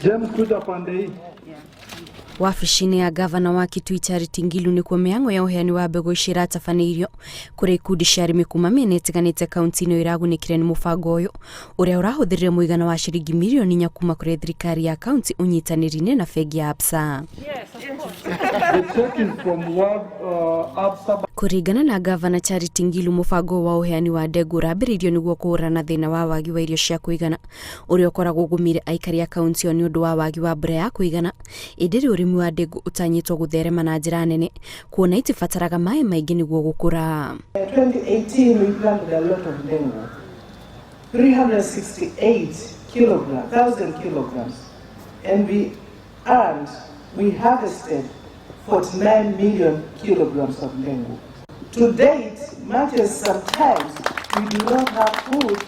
James, kuja pande hii. Wabici-inĩ ya gavana wa Kitui Charity Ngilu nĩkuo mĩhang'o ya ũheani wa mbegũ ici ĩratabanĩirio kũrĩ ikundi cia arĩmi kuma mĩena ĩtiganĩte kaunti-inĩ ĩyo ĩragunĩkire nĩ mũbango ũyũ ũrĩa ũrahũthĩrire mũigana wa ciringi mirioni inya kuma kũrĩ thirikari ya kaunti ũnyitanĩri-inĩ na bengi ya Absa. The check is from World Absa. Kũringana na gavana Charity Ngilu, mũbango wa ũheani wa ndengũ ũrambĩrĩirio nĩguo kũhũrana na thĩna wa wagi wa irio cia kũigana ũrĩa ũkoragwo ũgũmĩire aikari a kaunti ĩyo nĩ ũndũ wa wagi wa mbura ya kũigana. Ĩndĩ rĩu ũrĩmi wa ndengũ ũtanyĩtwo gũtherema na njĩra nene kuona itibataraga maĩ maingĩ nĩguo gũkũra. 2018 we planted a lot of ndengu, 368 kilogram, thousand kilograms, and we earned, we harvested 49 million kilograms of ndengu. To date, much as sometimes we do not have food,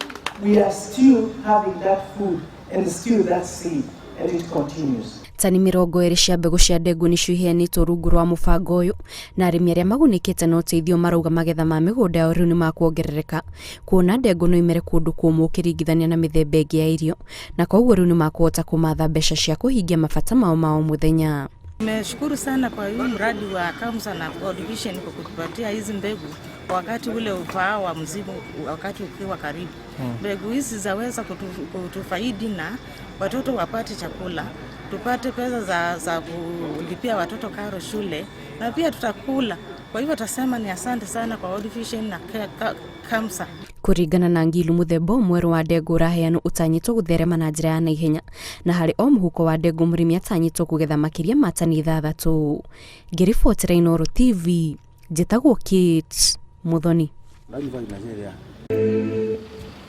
we are still having that food and still that seed, and it continues. Tani 20 cia mbegũ cia ndengũ nĩcio iheanĩtwo rungu rwa mũbango ũyũ, na arĩmi arĩa magunĩkĩte na ũteithio marauga magetha ma mĩgũnda yao rĩu nĩ makuongerereka kuona ndengũ no imere kũndũ kũmũ ũkĩringithania na mĩthemba ĩngĩ ya irio, na koguo rĩu nĩ makũhota kũmatha mbeca cia kũhingia mabata mao ma o mũthenya. Nimeshukuru sana kwa hii mradi wa KAMSA na World Vision kwa kutupatia hizi mbegu wakati ule ufaao wa msimu, wakati ukiwa karibu. Mbegu hizi zaweza kutufaidi na watoto wapate chakula, tupate pesa za kulipia watoto karo shule na pia tutakula. Kwa hivyo tasema ni asante sana kwa World Vision na KAMSA. Kũringana na Ngilu, mũthemba ũyũ mwerũ wa ndengũ ũraheanwo ũtanyĩtwo gũtherema na njĩra ya naihenya, na harĩ o mũhuko wa ndengũ mũrĩmi atanyĩtwo kũgetha makĩria ma tani 6. Ngĩribotera Inooro TV, njĩtagwo Kate Muthoni.